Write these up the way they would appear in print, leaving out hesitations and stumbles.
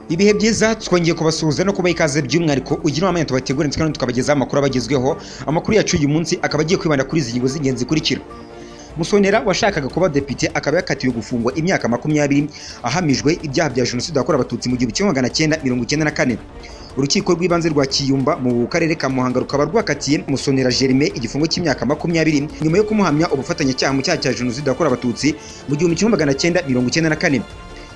Ibihe byiza, twongeye kubasuhuza no kubaha ikaze, by'umwihariko ugira umwanya tubategura ndetse kandi tukabagezaho amakuru abagezweho. Amakuru yacu uyu munsi akaba agiye kwibanda kuri izi ngingo z'ingenzi zikurikira: Musonera washakaga kuba depite akaba yakatiwe gufungwa imyaka 20 ahamijwe ibyaha bya jenoside yakorewe Abatutsi mu 1994. Urukiko rw'ibanze rwa Kiyumba mu karere ka Muhanga rukaba rwakatiye Musonera Germain igifungo cy'imyaka 20 nyuma yo kumuhamya ubufatanyacyaha mu cyaha cya jenoside yakorewe Abatutsi mu 1994.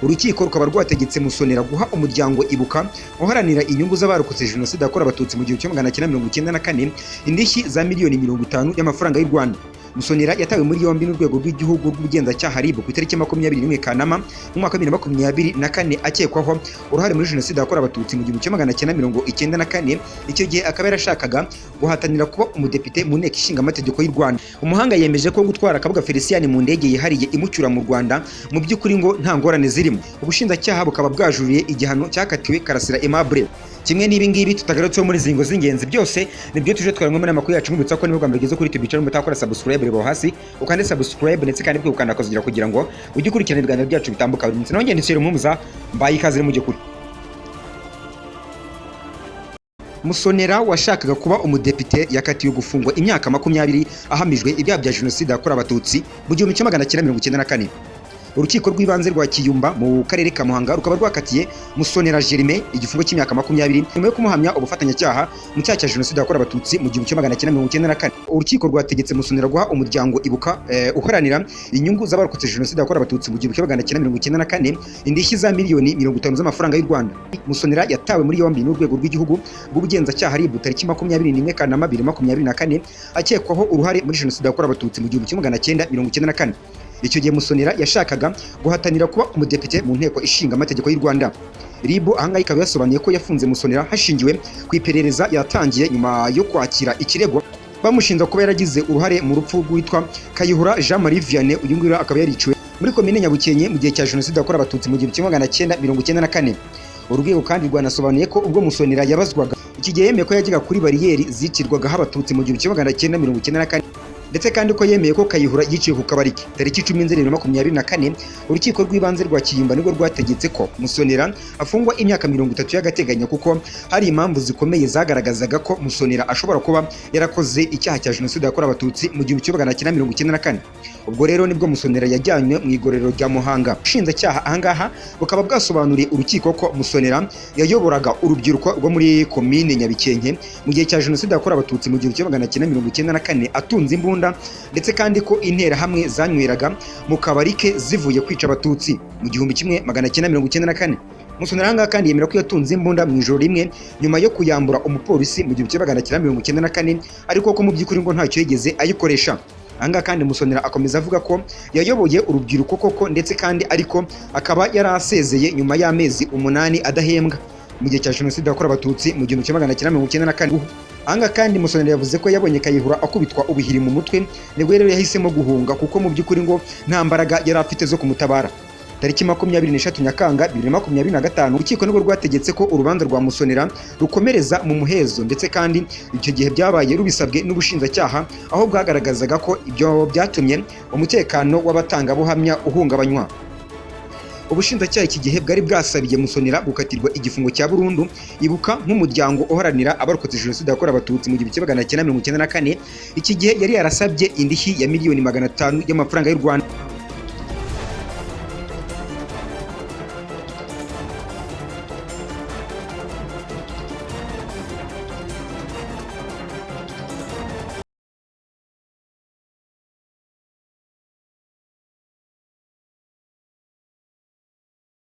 Urukiko rukaba rwategetse Musonera guha umuryango Ibuka uharanira inyungu z'abarokotse jenoside yakorewe Abatutsi mu 1994 indishyi za miliyoni 50 y'amafaranga y'u Rwanda. Musonera yatawe muri yombi n'Urwego rw'Igihugu rw'Ubugenzacyaha RIB ku itariki 21 Kanama mu mwaka wa 2024, akekwaho uruhare muri jenoside yakorewe Abatutsi mu 1994. Icyo gihe akaba yarashakaga guhatanira kuba umudepite mu Nteko Ishinga Amategeko y'u Rwanda. Umuhanga yemeje ko gutwara Kabuga Felicien mu ndege yihariye imucyura mu Rwanda mu by'ukuri ngo nta ngorane zirimo. Ubushinjacyaha bukaba bwajuriye igihano cyakatiwe Karasira Aimable. Kimwe n'ibi ngibi tutagarutseho muri izi ngingo z'ingenzi, byose nibyo tuje twarimo muri amakuru yacu. Nkubitsa ko niba bwa mbere ugeze kuri YouTube channel mutakora subscribe, reba hasi ukande subscribe, ndetse kandi ukanda akazogera kugira ngo ujye ukurikirana ibiganiro byacu bitambuka buri munsi. Nongeye nditsere umuza mbaye ikaze mujye kure. Musonera washakaga kuba umudepite yakatiwe gufungwa imyaka 20 ahamijwe ibyaha bya jenoside yakorewe Abatutsi mu 1994. Urukiko rw'ibanze rwa Kiyumba mu karere ka Muhanga rukaba rwakatiye Musonera Germain igifungo cy'imyaka 20 nyuma yo kumuhamya ubufatanyacyaha mu cyaha cya jenoside yakorewe Abatutsi mu 1994. Urukiko rwategetse Musonera guha umuryango Ibuka uharanira inyungu z'abarokotse jenoside yakorewe Abatutsi mu 1994 indishyi za miliyoni 50 z'amafaranga y'u Rwanda. Musonera yatawe muri yombi n'Urwego rw'Igihugu rw'Ubugenzacyaha RIB tariki 21 Kanama 2024, akekwaho uruhare muri jenoside yakorewe Abatutsi mu 1994. Icyo gihe Musonera yashakaga guhatanira kuba umudepite mu Nteko Ishinga Amategeko y'u Rwanda. RIB ahangaha ikaba yasobanuye ko yafunze Musonera hashingiwe ku iperereza yatangiye nyuma yo kwakira ikirego bamushinja kuba yaragize uruhare mu rupfu rwitwa Kayihura Jean Marie Vianney. Uyu nguyu akaba yariciwe muri komine Nyabukenke mu gihe cya jenoside yakorewe Abatutsi mu 1994. Urwego kandi rwanasobanuye ko ubwo Musonera yabazwaga iki gihe, yemeye ko yajyaga kuri bariyeri zicirwagaho Abatutsi mu 1994, ndetse kandi ko yemeye ko Kayihura yiciwe ku kabari ke. Tariki 10 Nzeri 2024, Urukiko rw'ibanze rwa Kiyumba nibwo rwategetse ko Musonera afungwa imyaka 30 y'agateganyo, kuko hari impamvu zikomeye zagaragazaga ko Musonera ashobora kuba yarakoze icyaha cya jenoside yakorewe Abatutsi mu 1994. Ubwo rero nibwo Musonera yajyanywe mu igororero rya Muhanga. Ubushinjacyaha ahangaha bukaba bwasobanuriye urukiko ko Musonera yayoboraga urubyiruko rwo muri komine Nyabikenke mu gihe cya jenoside yakorewe Abatutsi mu 1994 atunze imbunda, ndetse kandi ko Interahamwe zanyweraga mu kabari ke zivuye kwica Abatutsi mu 1994. Musonera ahangaha kandi yemera ko yatunze imbunda mu ijoro rimwe nyuma yo kuyambura umupolisi mu 1994, ariko ko mu by'ukuri ngo ntacyo yigeze ayikoresha. Ahangaha kandi Musonera akomeza avuga ko yayoboye urubyiruko koko, ndetse kandi ariko akaba yari asezeye nyuma y'amezi 8 adahembwa mu gihe cya jenoside yakorewe Abatutsi mu 1994. Ahangaha kandi Musonera yavuze ko yabonye Kayihura akubitwa ubuhiri mu mutwe, nibwo rero yahisemo guhunga, kuko mu by'ukuri ngo nta mbaraga yari afite zo kumutabara. Tariki 23 Nyakanga 2025, urukiko nibwo rwategetse ko urubanza rwa Musonera rukomereza mu muhezo, ndetse kandi icyo gihe byabaye rubisabwe n'ubushinjacyaha, aho bwagaragazaga ko ibyo byatumye umutekano w'abatangabuhamya uhungabanywa. Ubushinjacyaha iki gihe bwari bwasabiye Musonera gukatirwa igifungo cya burundu. Ibuka nk'umuryango uharanira abarokotse jenoside yakorewe Abatutsi mu 1994, iki gihe yari yarasabye indishyi ya miliyoni 500 y'amafaranga y'u Rwanda.